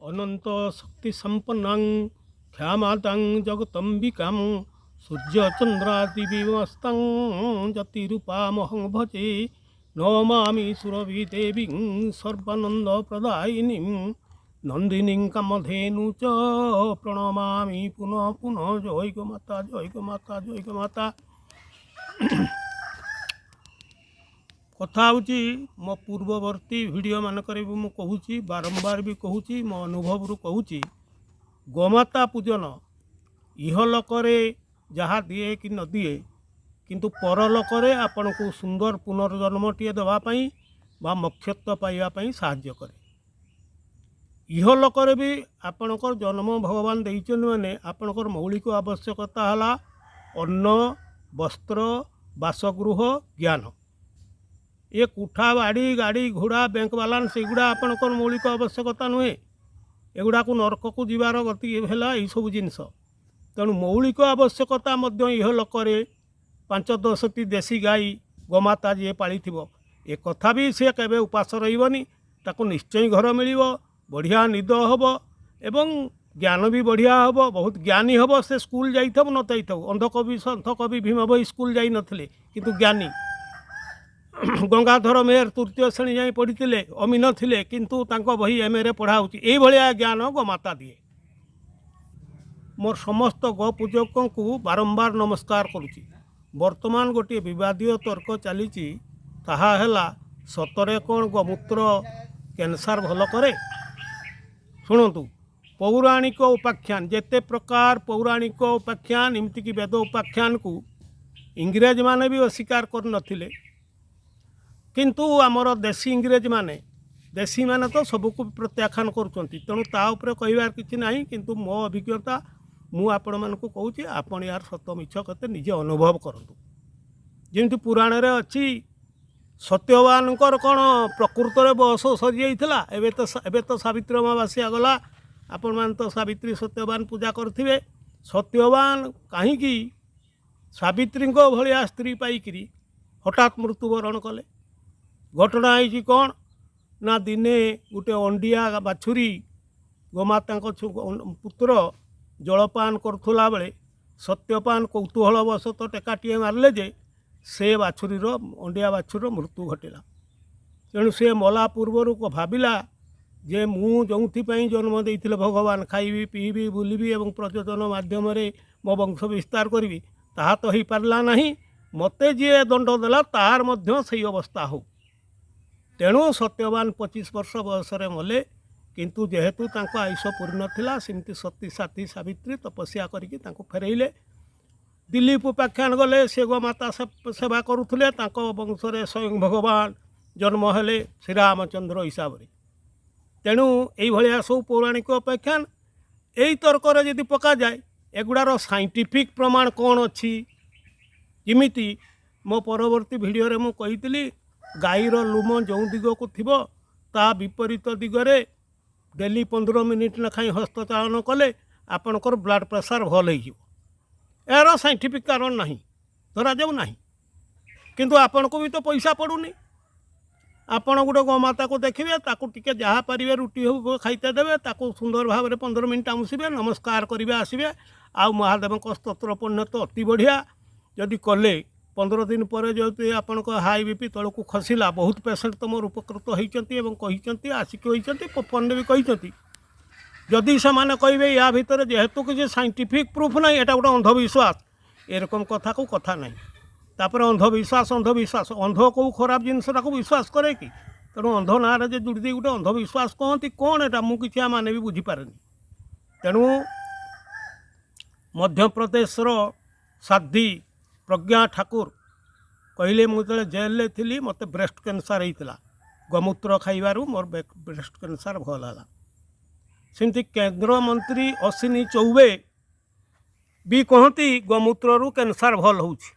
ଅନନ୍ତ ଶକ୍ତି ସମ୍ପନ୍ନାଂ କ୍ଷମାତାଂ ଜଗଦମ୍ବିକାಂ ସୂର୍ଯ୍ୟଚନ୍ଦ୍ରାଦିବିମସ୍ତଂ ଯତିରୂପାମହଂ ଭଜେ। ନମାମି ସୁରଭି ଦେବୀଂ ସର୍ବାନନ୍ଦ ପ୍ରଦାୟିନୀଂ ନନ୍ଦିନୀଂ କାମଧେନୁ ଚ ପ୍ରଣମାମି ପୁନଃ ପୁନଃ। ଜୟ ଗୋ ମାତା, ଜୟ ଗୋ ମାତା, ଜୟ ଗୋ ମାତା। କଥା ହେଉଛି, ମୋ ପୂର୍ବବର୍ତ୍ତୀ ଭିଡ଼ିଓ ମାନଙ୍କରେ ବି ମୁଁ କହୁଛି, ବାରମ୍ବାର ବି କହୁଛି, ମୋ ଅନୁଭବରୁ କହୁଛି, ଗୋମାତା ପୂଜନ ଇହଲୋକରେ ଯାହା ଦିଏ କି ନ ଦିଏ, କିନ୍ତୁ ପରଲୋକରେ ଆପଣଙ୍କୁ ସୁନ୍ଦର ପୁନର୍ଜନ୍ମଟିଏ ଦେବା ପାଇଁ ବା ମୋକ୍ଷତ୍ୱ ପାଇବା ପାଇଁ ସାହାଯ୍ୟ କରେ। ଇହଲୋକରେ ବି ଆପଣଙ୍କର ଜନ୍ମ ଭଗବାନ ଦେଇଛନ୍ତି, ମାନେ ଆପଣଙ୍କର ମୌଳିକ ଆବଶ୍ୟକତା ହେଲା ଅନ୍ନ, ବସ୍ତ୍ର, ବାସଗୃହ, ଜ୍ଞାନ। ଏ କୋଠା, ବାଡ଼ି, ଗାଡ଼ି, ଘୋଡ଼ା, ବ୍ୟାଙ୍କ ବାଲାନ୍ସ, ଏଗୁଡ଼ା ଆପଣଙ୍କର ମୌଳିକ ଆବଶ୍ୟକତା ନୁହେଁ। ଏଗୁଡ଼ାକୁ ନରକକୁ ଯିବାର ଗତି ହେଲା ଏଇସବୁ ଜିନିଷ। ତେଣୁ ମୌଳିକ ଆବଶ୍ୟକତା ମଧ୍ୟ ଇହଲୋକରେ 5-10ଟି ଦେଶୀ ଗାଈ ଗୋମାତା ଯିଏ ପାଳିଥିବ, ଏ କଥା ବି ସେ କେବେ ଉପାସ ରହିବନି। ତାକୁ ନିଶ୍ଚୟ ଘର ମିଳିବ, ବଢ଼ିଆ ନିଦ ହେବ ଏବଂ ଜ୍ଞାନ ବି ବଢ଼ିଆ ହେବ, ବହୁତ ଜ୍ଞାନୀ ହେବ। ସେ ସ୍କୁଲ ଯାଇଥାଉ ନ ଯାଇଥାଉ। ଅନ୍ଧକବି, ସନ୍ଥ କବି ଭୀମ ଭୋଇ ସ୍କୁଲ ଯାଇନଥିଲେ, କିନ୍ତୁ ଜ୍ଞାନୀ। ଗଙ୍ଗାଧର ମେହେର ତୃତୀୟ ଶ୍ରେଣୀ ଯାଇ ପଢ଼ିଥିଲେ, ଅମିନ ଥିଲେ, କିନ୍ତୁ ତାଙ୍କ ବହି ଏମ୍ଏରେ ପଢ଼ା ହେଉଛି। ଏଇଭଳିଆ ଜ୍ଞାନ ଗୋମାତା ଦିଏ। ମୋର ସମସ୍ତ ଗୋପୂଜକଙ୍କୁ ବାରମ୍ବାର ନମସ୍କାର କରୁଛି। ବର୍ତ୍ତମାନ ଗୋଟିଏ ବିବାଦୀୟ ତର୍କ ଚାଲିଛି। ତାହା ହେଲା, ସତରେ କ'ଣ ଗୋମୂତ୍ର କ୍ୟାନ୍ସର ଭଲ କରେ? ଶୁଣନ୍ତୁ, ପୌରାଣିକ ଉପାଖ୍ୟାନ, ଯେତେ ପ୍ରକାର ପୌରାଣିକ ଉପାଖ୍ୟାନ, ଏମିତିକି ବେଦ ଉପାଖ୍ୟାନକୁ ଇଂରେଜମାନେ ବି ଅସ୍ୱୀକାର କରିନଥିଲେ। କିନ୍ତୁ ଆମର ଦେଶୀ ଇଂରେଜମାନେ, ଦେଶୀମାନେ ତ ସବୁକୁ ପ୍ରତ୍ୟାଖ୍ୟାନ କରୁଛନ୍ତି। ତେଣୁ ତା ଉପରେ କହିବାର କିଛି ନାହିଁ। କିନ୍ତୁ ମୋ ଅଭିଜ୍ଞତା ମୁଁ ଆପଣମାନଙ୍କୁ କହୁଛି, ଆପଣ ୟାର ସତ ମିଛ କେତେ ନିଜେ ଅନୁଭବ କରନ୍ତୁ। ଯେମିତି ପୁରାଣରେ ଅଛି, ସତ୍ୟବାନଙ୍କର କ'ଣ ପ୍ରକୃତରେ ବୟସ ସରିଯାଇଥିଲା? ଏବେ ତ ସାବିତ୍ରୀ ଅମାବାସ୍ୟା ଗଲା। ଆପଣମାନେ ତ ସାବିତ୍ରୀ ସତ୍ୟବାନ ପୂଜା କରୁଥିବେ। ସତ୍ୟବାନ କାହିଁକି ସାବିତ୍ରୀଙ୍କ ଭଳିଆ ସ୍ତ୍ରୀ ପାଇକିରି ହଠାତ୍ ମୃତ୍ୟୁବରଣ କଲେ? ଘଟଣା ହେଇଛି କ'ଣ ନା, ଦିନେ ଗୋଟେ ଅଣ୍ଡିଆ ବାଛୁରୀ, ଗୋମାତାଙ୍କ ପୁତ୍ର ଜଳପାନ କରୁଥିଲା ବେଳେ ସତ୍ୟପାନ କୌତୂହଳ ବଶତଃ ଟେକାଟିଏ ମାରିଲେ ଯେ ସେ ବାଛୁରୀର, ଅଣ୍ଡିଆ ବାଛୁରୀର ମୃତ୍ୟୁ ଘଟିଲା। ତେଣୁ ସେ ମଲା ପୂର୍ବରୁ ଭାବିଲା ଯେ ମୁଁ ଯେଉଁଥିପାଇଁ ଜନ୍ମ ଦେଇଥିଲେ ଭଗବାନ, ଖାଇବି, ପିଇବି, ବୁଲିବି ଏବଂ ପ୍ରଜନନ ମାଧ୍ୟମରେ ମୋ ବଂଶ ବିସ୍ତାର କରିବି, ତାହା ତ ହେଇପାରିଲା ନାହିଁ। ମୋତେ ଯିଏ ଦଣ୍ଡ ଦେଲା, ତାର ମଧ୍ୟ ସେଇ ଅବସ୍ଥା ହଉ। ତେଣୁ ସତ୍ୟବାନ 25 ବର୍ଷ ବୟସରେ ମଲେ। କିନ୍ତୁ ଯେହେତୁ ତାଙ୍କ ଆୟୁଷ ପୂରିନଥିଲା, ସେମିତି ସତୀ ସାଥୀ ସାବିତ୍ରୀ ତପସ୍ୟା କରିକି ତାଙ୍କୁ ଫେରାଇଲେ। ଦିଲ୍ଲୀପ ଉପାଖ୍ୟାନ ଗଲେ, ସେ ଗୋମାତା ସେବା କରୁଥିଲେ, ତାଙ୍କ ବଂଶରେ ସ୍ୱୟଂ ଭଗବାନ ଜନ୍ମ ହେଲେ ଶ୍ରୀରାମଚନ୍ଦ୍ର ହିସାବରେ। ତେଣୁ ଏଇଭଳିଆ ସବୁ ପୌରାଣିକ ଉପାଖ୍ୟାନ ଏଇ ତର୍କରେ ଯଦି ପକାଯାଏ, ଏଗୁଡ଼ାର ସାଇଣ୍ଟିଫିକ୍ ପ୍ରମାଣ କ'ଣ ଅଛି? ଯେମିତି ମୋ ପରବର୍ତ୍ତୀ ଭିଡ଼ିଓରେ ମୁଁ କହିଥିଲି, ଗାଈର ଲୁମ ଯେଉଁ ଦିଗକୁ ଥିବ ତା ବିପରୀତ ଦିଗରେ ଡେଲି 15 ମିନିଟ୍ ଲେଖାଏଁ ହସ୍ତଚାଳନ କଲେ ଆପଣଙ୍କର ବ୍ଲଡ଼ ପ୍ରେସର ଭଲ ହେଇଯିବ। ଏହାର ସାଇଣ୍ଟିଫିକ୍ କାରଣ ନାହିଁ, ଧରାଯାଉ ନାହିଁ। କିନ୍ତୁ ଆପଣଙ୍କୁ ବି ତ ପଇସା ପଡ଼ୁନି। ଆପଣ ଗୋଟେ ଗୋମାତାକୁ ଦେଖିବେ, ତାକୁ ଟିକେ ଯାହା ପାରିବେ ରୁଟି ହଉ ଖାଇତେ ଦେବେ, ତାକୁ ସୁନ୍ଦର ଭାବରେ 15 ମିନିଟ୍ ଆଉଁସିବେ, ନମସ୍କାର କରିବେ, ଆସିବେ। ଆଉ ମହାଦେବଙ୍କ ସ୍ତୋତ୍ର ପଢ଼ିଲେ ତ ଅତି ବଢ଼ିଆ। ଯଦି କଲେ, 15 ଦିନ ପରେ ଯଦି ଆପଣଙ୍କ ହାଇ ବି ପି ତଳକୁ ଖସିଲା, ବହୁତ ପେସେଣ୍ଟ ତ ମୋର ଉପକୃତ ହେଇଛନ୍ତି ଏବଂ କହିଛନ୍ତି, ଆସିକି କହିଛନ୍ତି, ଫୋନରେ ବି କହିଛନ୍ତି। ଯଦି ସେମାନେ କହିବେ ୟା ଭିତରେ ଯେହେତୁ କିଛି ସାଇଣ୍ଟିଫିକ୍ ପ୍ରୁଫ୍ ନାହିଁ, ଏଇଟା ଗୋଟେ ଅନ୍ଧବିଶ୍ୱାସ, ଏରକମ କଥାକୁ କଥା ନାହିଁ। ତାପରେ ଅନ୍ଧବିଶ୍ୱାସ, ଅନ୍ଧବିଶ୍ୱାସ, ଅନ୍ଧ କେଉଁ ଖରାପ ଜିନିଷଟାକୁ ବିଶ୍ୱାସ କରେ କି? ତେଣୁ ଅନ୍ଧ ନାଁରେ ଯେ ଯୋଡ଼ି ଦେଇ ଗୋଟେ ଅନ୍ଧବିଶ୍ୱାସ କହନ୍ତି, କ'ଣ ଏଇଟା ମୁଁ କିଛି ଆ ମାନେ ବି ବୁଝିପାରେନି। ତେଣୁ ମଧ୍ୟପ୍ରଦେଶର ସାଧ୍ୱୀ ପ୍ରଜ୍ଞା ଠାକୁର କହିଲେ, ମୁଁ ଯେତେବେଳେ ଜେଲରେ ଥିଲି ମୋତେ ବ୍ରେଷ୍ଟ କ୍ୟାନ୍ସର ହେଇଥିଲା, ଗୋମୂତ୍ର ଖାଇବାରୁ ମୋର ବ୍ରେଷ୍ଟ କ୍ୟାନ୍ସର ଭଲ ହେଲା। ସେମିତି କେନ୍ଦ୍ରମନ୍ତ୍ରୀ ଅଶ୍ୱିନୀ ଚୌବେ ବି କହନ୍ତି ଗୋମୂତ୍ରରୁ କ୍ୟାନ୍ସର ଭଲ ହେଉଛି।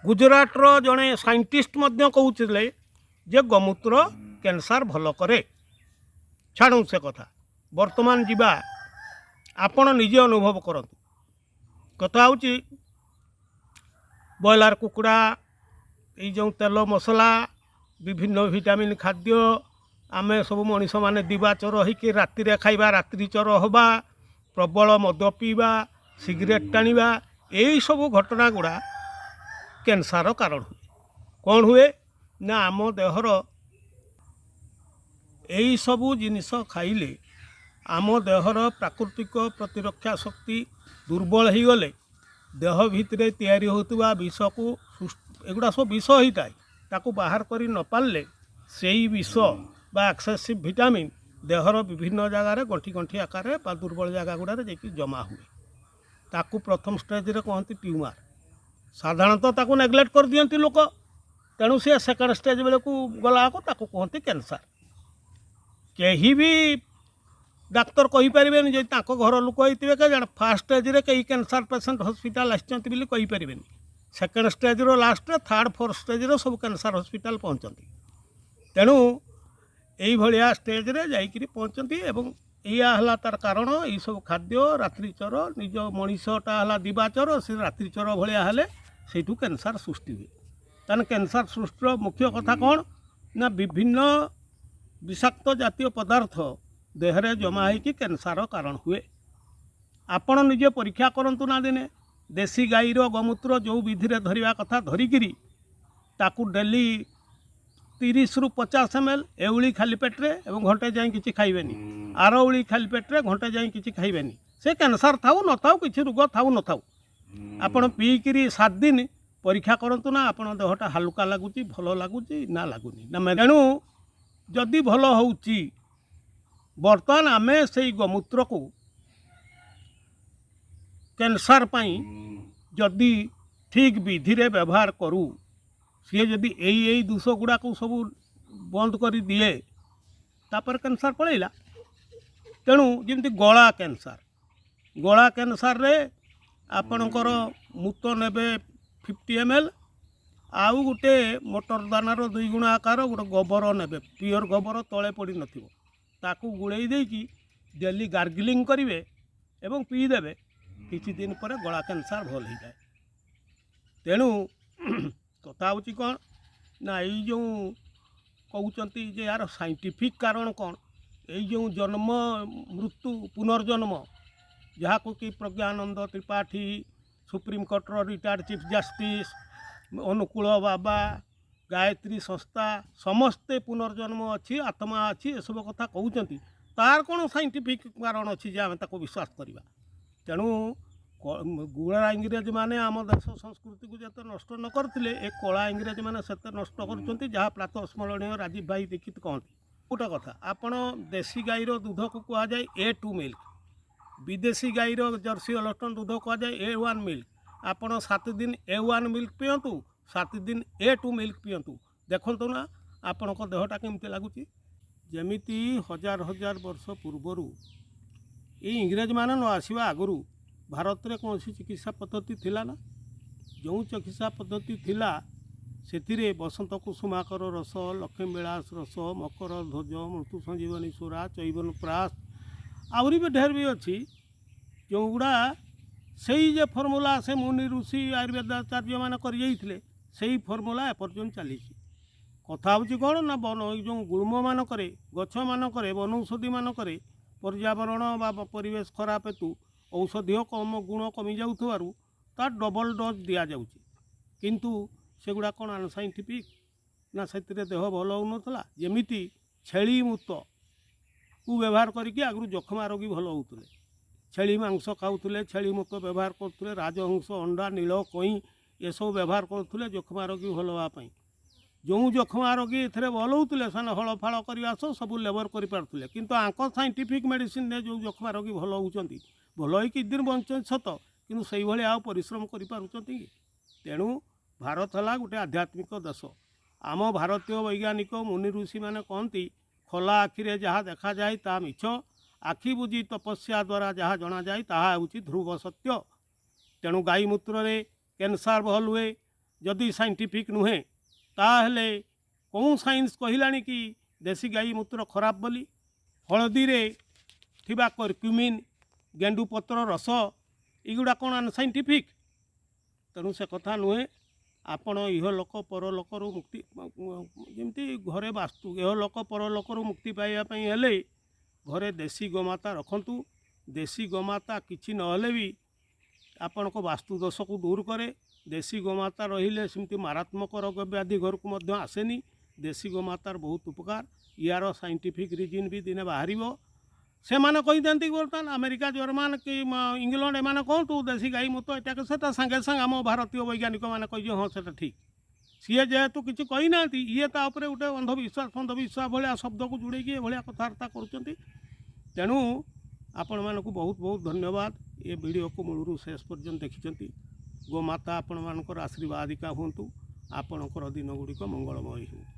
ଗୁଜୁରାଟର ଜଣେ ସାଇଣ୍ଟିଷ୍ଟ ମଧ୍ୟ କହୁଥିଲେ ଯେ ଗୋମୂତ୍ର କ୍ୟାନ୍ସର ଭଲ କରେ। ଛାଡ଼ନ୍ତୁ ସେ କଥା, ବର୍ତ୍ତମାନ ଯିବା, ଆପଣ ନିଜେ ଅନୁଭବ କରନ୍ତୁ। କଥା ହେଉଛି, ବ୍ରଏଲାର କୁକୁଡ଼ା, ଏଇ ଯେଉଁ ତେଲ ମସଲା, ବିଭିନ୍ନ ଭିଟାମିନ୍ ଖାଦ୍ୟ ଆମେ ସବୁ ମଣିଷମାନେ ଦିବାଚର ହେଇକି ରାତିରେ ଖାଇବା, ରାତ୍ରିଚର ହେବା, ପ୍ରବଳ ମଦ ପିଇବା, ସିଗାରେଟ୍ ଟାଣିବା, ଏଇସବୁ ଘଟଣା ଗୁଡ଼ା କ୍ୟାନ୍ସର କାରଣ ହୁଏ। କ'ଣ ହୁଏ ନା, ଆମ ଦେହର ଏଇସବୁ ଜିନିଷ ଖାଇଲେ ଆମ ଦେହର ପ୍ରାକୃତିକ ପ୍ରତିରକ୍ଷା ଶକ୍ତି ଦୁର୍ବଳ ହେଇଗଲେ ଦେହ ଭିତରେ ତିଆରି ହେଉଥିବା ବିଷକୁ, ଏଗୁଡ଼ା ସବୁ ବିଷ ହେଇଥାଏ, ତାକୁ ବାହାର କରି ନପାରିଲେ ସେଇ ବିଷ ବା ଏକ୍ସେସିଭ୍ ଭିଟାମିନ୍ ଦେହର ବିଭିନ୍ନ ଜାଗାରେ ଗଣ୍ଠି ଗଣ୍ଠି ଆକାରରେ ବା ଦୁର୍ବଳ ଜାଗା ଗୁଡ଼ାରେ ଯାଇକି ଜମା ହୁଏ। ତାକୁ ପ୍ରଥମ ଷ୍ଟେଜ୍ରେ କହନ୍ତି ଟ୍ୟୁମାର୍। ସାଧାରଣତଃ ତାକୁ ନେଗ୍ଲେକ୍ଟ କରିଦିଅନ୍ତି ଲୋକ। ତେଣୁ ସେ ସେକେଣ୍ଡ ଷ୍ଟେଜ୍ ବେଳକୁ ଗଲାବେଳକୁ ତାକୁ କୁହନ୍ତି କ୍ୟାନ୍ସର। କେହି ବି ଡାକ୍ତର କହିପାରିବେନି, ଯଦି ତାଙ୍କ ଘର ଲୋକ ହେଇଥିବେ କେଜାଣି, ଫାର୍ଷ୍ଟ ଷ୍ଟେଜ୍ରେ କେହି କ୍ୟାନ୍ସର ପେସେଣ୍ଟ ହସ୍ପିଟାଲ ଆସିଛନ୍ତି ବୋଲି କହିପାରିବେନି। ସେକେଣ୍ଡ ଷ୍ଟେଜ୍ର ଲାଷ୍ଟରେ, ଥାର୍ଡ଼ ଫୋର୍ଥ ଷ୍ଟେଜ୍ରେ ସବୁ କ୍ୟାନ୍ସର ହସ୍ପିଟାଲ ପହଞ୍ଚନ୍ତି। ତେଣୁ ଏଇଭଳିଆ ଷ୍ଟେଜ୍ରେ ଯାଇକରି ପହଞ୍ଚନ୍ତି ଏବଂ ଏଇଆ ହେଲା ତାର କାରଣ। ଏଇସବୁ ଖାଦ୍ୟ, ରାତ୍ରିଚର, ନିଜ ମଣିଷଟା ହେଲା ଦିବାଚର, ସେ ରାତ୍ରିଚର ଭଳିଆ ହେଲେ ସେଇଠୁ କ୍ୟାନ୍ସର ସୃଷ୍ଟି ହୁଏ। ତାହେଲେ କ୍ୟାନ୍ସର ସୃଷ୍ଟିର ମୁଖ୍ୟ କଥା କ'ଣ ନା, ବିଭିନ୍ନ ବିଷାକ୍ତ ଜାତୀୟ ପଦାର୍ଥ ଦେହରେ ଜମା ହେଇକି କ୍ୟାନ୍ସର କାରଣ ହୁଏ। ଆପଣ ନିଜେ ପରୀକ୍ଷା କରନ୍ତୁ ନା ଦିନେ, ଦେଶୀ ଗାଈର ଗୋମୂତ୍ର ଯେଉଁ ବିଧିରେ ଧରିବା କଥା ଧରିକିରି ତାକୁ ଡେଲି 30ରୁ 50 ml, ଏଉଳି ଖାଲି ପେଟରେ ଏବଂ ଘଣ୍ଟେ ଯାଏଁ କିଛି ଖାଇବେନି, ଆର ଓଳି ଖାଲି ପେଟରେ ଘଣ୍ଟେ ଯାଏଁ କିଛି ଖାଇବେନି। ସେ କ୍ୟାନ୍ସର ଥାଉ ନଥାଉ, କିଛି ରୋଗ ଥାଉ ନଥାଉ, ଆପଣ ପିଇକିରି 7 ଦିନ ପରୀକ୍ଷା କରନ୍ତୁ ନା, ଆପଣ ଦେହଟା ହାଲୁକା ଲାଗୁଛି, ଭଲ ଲାଗୁଛି ନା ଲାଗୁନି ନା। ତେଣୁ ଯଦି ଭଲ ହେଉଛି, ବର୍ତ୍ତମାନ ଆମେ ସେଇ ଗୋମୂତ୍ରକୁ କ୍ୟାନ୍ସର ପାଇଁ ଯଦି ଠିକ୍ ବିଧିରେ ବ୍ୟବହାର କରୁ, ସିଏ ଯଦି ଏଇ ଏଇ ଦୋଷ ଗୁଡ଼ାକୁ ସବୁ ବନ୍ଦ କରିଦିଏ, ତାପରେ କ୍ୟାନ୍ସର ପଳେଇଲା। ତେଣୁ ଯେମିତି ଗଳା କ୍ୟାନ୍ସର, ଗଳା କ୍ୟାନ୍ସରରେ ଆପଣଙ୍କର ମୁତ ନେବେ 50 ml, ଆଉ ଗୋଟେ ମଟର ଦାନାର 2 ଗୁଣ ଆକାର ଗୋଟେ ଗୋବର ନେବେ, ପିଓର ଗୋବର, ତଳେ ପଡ଼ିନଥିବ। ତାକୁ ଗୋଳେଇ ଦେଇକି ଡେଲି ଗାର୍ଗଲିଂ କରିବେ ଏବଂ ପିଇଦେବେ। କିଛି ଦିନ ପରେ ଗଳା କ୍ୟାନ୍ସର ଭଲ ହେଇଯାଏ। ତେଣୁ କଥା ହେଉଛି କ'ଣ ନା, ଏଇ ଯେଉଁ କହୁଛନ୍ତି ଯେ ଏହାର ସାଇଣ୍ଟିଫିକ୍ କାରଣ କ'ଣ, ଏଇ ଯେଉଁ ଜନ୍ମ ମୃତ୍ୟୁ ପୁନର୍ଜନ୍ମ, ଯାହାକୁ କି ପ୍ରଜ୍ଞାନନ୍ଦ ତ୍ରିପାଠୀ, ସୁପ୍ରିମକୋର୍ଟର ରିଟାୟାର୍ଡ଼ ଚିଫ୍ ଜଷ୍ଟିସ୍, ଅନୁକୂଳ ବାବା, ଗାୟତ୍ରୀ ସଂସ୍ଥା, ସମସ୍ତେ ପୁନର୍ଜନ୍ମ ଅଛି, ଆତ୍ମା ଅଛି, ଏସବୁ କଥା କହୁଛନ୍ତି, ତାର କ'ଣ ସାଇଣ୍ଟିଫିକ୍ କାରଣ ଅଛି ଯେ ଆମେ ତାକୁ ବିଶ୍ୱାସ କରିବା? ତେଣୁ ଗୋରା ଇଂରେଜମାନେ ଆମ ଦେଶ ସଂସ୍କୃତିକୁ ଯେତେ ନଷ୍ଟ ନ କରିଥିଲେ, ଏ କଳା ଇଂରେଜମାନେ ସେତେ ନଷ୍ଟ କରୁଛନ୍ତି, ଯାହା ପ୍ରାତଃ ସ୍ମରଣୀୟ ରାଜୀବ ଭାଇ ଦୀକ୍ଷିତ କହନ୍ତି। ଗୋଟେ କଥା, ଆପଣ ଦେଶୀ ଗାଈର ଦୁଧକୁ କୁହାଯାଏ ଏ2 ମିଲ୍କ, ବିଦେଶୀ ଗାଈର ଜର୍ସି ଅଲଷ୍ଟନ ଦୁଧ କୁହାଯାଏ ଏ1 ମିଲ୍କ। ଆପଣ 7 ଦିନ ଏ1 ମିଲ୍କ ପିଅନ୍ତୁ, 7 ଦିନ ଏ2 ମିଲ୍କ ପିଅନ୍ତୁ, ଦେଖନ୍ତୁ ନା ଆପଣଙ୍କ ଦେହଟା କେମିତି ଲାଗୁଛି। ଯେମିତି ହଜାର ହଜାର ବର୍ଷ ପୂର୍ବରୁ ଏଇ ଇଂରେଜମାନେ ନ ଆସିବା ଆଗରୁ ଭାରତରେ କୌଣସି ଚିକିତ୍ସା ପଦ୍ଧତି ଥିଲା ନା? ଯେଉଁ ଚିକିତ୍ସା ପଦ୍ଧତି ଥିଲା, ସେଥିରେ ବସନ୍ତ କୁସୁମାକର ରସ, ଲକ୍ଷ୍ମୀବିଳାସ ରସ, ମକର ଧ୍ୱଜ, ମୃତ୍ୟୁ ସଞ୍ଜୀବନୀ ସୁରା, ଚୈବନପ୍ରାସ, ଆହୁରି ବି ଢେର ବି ଅଛି, ଯେଉଁଗୁଡ଼ା ସେଇ ଯେ ଫର୍ମୁଲା ସେ ମୁନି ଋଷି ଆୟୁର୍ବେଦାଚାର୍ଯ୍ୟମାନେ କରିଯାଇଥିଲେ, ସେଇ ଫର୍ମୁଲା ଏପର୍ଯ୍ୟନ୍ତ ଚାଲିଛି। କଥା ହେଉଛି କ'ଣ ନା, ବନ ଏଇ ଯେଉଁ ଗୁଳ୍ମମାନଙ୍କରେ, ଗଛମାନଙ୍କରେ, ବନୌଷଧିମାନଙ୍କରେ ପର୍ଯ୍ୟାବରଣ ବା ପରିବେଶ ଖରାପ ହେତୁ ଔଷଧୀୟ କମ ଗୁଣ କମିଯାଉଥିବାରୁ ତାର ଡବଲ୍ ଡୋଜ୍ ଦିଆଯାଉଛି। କିନ୍ତୁ ସେଗୁଡ଼ା କ'ଣ ଅନସାଇଣ୍ଟିଫିକ୍ ନା? ସେଥିରେ ଦେହ ଭଲ ହେଉନଥିଲା? ଯେମିତି ଛେଳି ମୁତକୁ ବ୍ୟବହାର କରିକି ଆଗରୁ ଯକ୍ଷ୍ମା ରୋଗୀ ଭଲ ହେଉଥିଲେ, ଛେଳି ମାଂସ ଖାଉଥିଲେ, ଛେଳି ମୁତ ବ୍ୟବହାର କରୁଥିଲେ, ରାଜହଂସ ଅଣ୍ଡା, ନୀଳ କଇଁ ଏସବୁ ବ୍ୟବହାର କରୁଥିଲେ ଯକ୍ଷ୍ମା ରୋଗୀ ଭଲ ହେବା ପାଇଁ। ଯେଉଁ ଯକ୍ଷ୍ମା ରୋଗୀ ଏଥିରେ ଭଲ ହେଉଥିଲେ, ସେମାନେ ହଳ ଫାଳ କରିବା ସହ ସବୁ ଲେବର କରିପାରୁଥିଲେ। କିନ୍ତୁ ଆଙ୍କ ସାଇଣ୍ଟିଫିକ୍ ମେଡ଼ିସିନରେ ଯେଉଁ ଯକ୍ଷ୍ମା ରୋଗୀ ଭଲ ହେଉଛନ୍ତି, ଭଲ ହେଇକି କିଛି ଦିନ ବଞ୍ଚୁଛନ୍ତି ସତ, କିନ୍ତୁ ସେଇଭଳି ଆଉ ପରିଶ୍ରମ କରିପାରୁଛନ୍ତି କି? ତେଣୁ ଭାରତ ହେଲା ଗୋଟେ ଆଧ୍ୟାତ୍ମିକ ଦେଶ। ଆମ ଭାରତୀୟ ବୈଜ୍ଞାନିକ ମୁନି ଋଷିମାନେ କହନ୍ତି, ଖୋଲା ଆଖିରେ ଯାହା ଦେଖାଯାଏ ତାହା ମିଛ, ଆଖି ବୁଜି ତପସ୍ୟା ଦ୍ୱାରା ଯାହା ଜଣାଯାଏ ତାହା ହେଉଛି ଧ୍ରୁବ ସତ୍ୟ। ତେଣୁ ଗାଈ ମୂତ୍ରରେ କ୍ୟାନ୍ସର ଭଲ ହୁଏ ଯଦି ସାଇଣ୍ଟିଫିକ୍ ନୁହେଁ, ତାହେଲେ କେଉଁ ସାଇନ୍ସ କହିଲାଣି କି ଦେଶୀ ଗାଈ ମୂତ୍ର ଖରାପ ବୋଲି? ହଳଦୀରେ ଥିବା କର୍କ୍ୟୁମିନ୍, ଗେଣ୍ଡୁ ପତ୍ର ରସ, ଏଗୁଡ଼ା କ'ଣ ଅନସାଇଣ୍ଟିଫିକ୍? ତେଣୁ ସେ କଥା ନୁହେଁ। ଆପଣ ଇହଲୋକ ପରଲୋକରୁ ମୁକ୍ତି, ଯେମିତି ଘରେ ବାସ୍ତୁ, ଇହଲୋକ ପରଲୋକରୁ ମୁକ୍ତି ପାଇବା ପାଇଁ ହେଲେ ଘରେ ଦେଶୀ ଗୋମାତା ରଖନ୍ତୁ। ଦେଶୀ ଗୋମାତା କିଛି ନହେଲେ ବି ଆପଣଙ୍କ ବାସ୍ତୁ ଦୋଷକୁ ଦୂର କରେ। ଦେଶୀ ଗୋମାତା ରହିଲେ ସେମିତି ମାରାତ୍ମକ ରୋଗ ବ୍ୟାଧି ଘରକୁ ମଧ୍ୟ ଆସେନି। ଦେଶୀ ଗୋମାତାର ବହୁତ ଉପକାର। ୟାର ସାଇଣ୍ଟିଫିକ୍ ରିଜିନ୍ ବି ଦିନେ ବାହାରିବ। ସେମାନେ କହିଦିଅନ୍ତି, ବର୍ତ୍ତମାନ ଆମେରିକା, ଜର୍ମାନ କି ଇଂଲଣ୍ଡ ଏମାନେ କହନ୍ତୁ ଦେଶୀ ଗାଈ ମୁତ ଏଟାକୁ ସେଟା, ସାଙ୍ଗେ ସାଙ୍ଗେ ଆମ ଭାରତୀୟ ବୈଜ୍ଞାନିକମାନେ କହିଯିବେ, ହଁ, ସେଟା ଠିକ୍। ସିଏ ଯେହେତୁ କିଛି କହିନାହାନ୍ତି, ଇଏ ତା ଉପରେ ଗୋଟେ ଅନ୍ଧବିଶ୍ୱାସ ଅନ୍ଧବିଶ୍ୱାସ ଭଳିଆ ଶବ୍ଦକୁ ଯୋଡ଼େଇକି ଏଭଳିଆ କଥାବାର୍ତ୍ତା କରୁଛନ୍ତି। ତେଣୁ ଆପଣମାନଙ୍କୁ ବହୁତ ବହୁତ ଧନ୍ୟବାଦ, ଏ ଭିଡ଼ିଓକୁ ମୂଳରୁ ଶେଷ ପର୍ଯ୍ୟନ୍ତ ଦେଖିଛନ୍ତି। ଗୋମାତା ଆପଣମାନଙ୍କର ଆଶୀର୍ବାଦିକା ହୁଅନ୍ତୁ। ଆପଣଙ୍କର ଦିନ ଗୁଡ଼ିକ ମଙ୍ଗଳମୟ ହେଉ।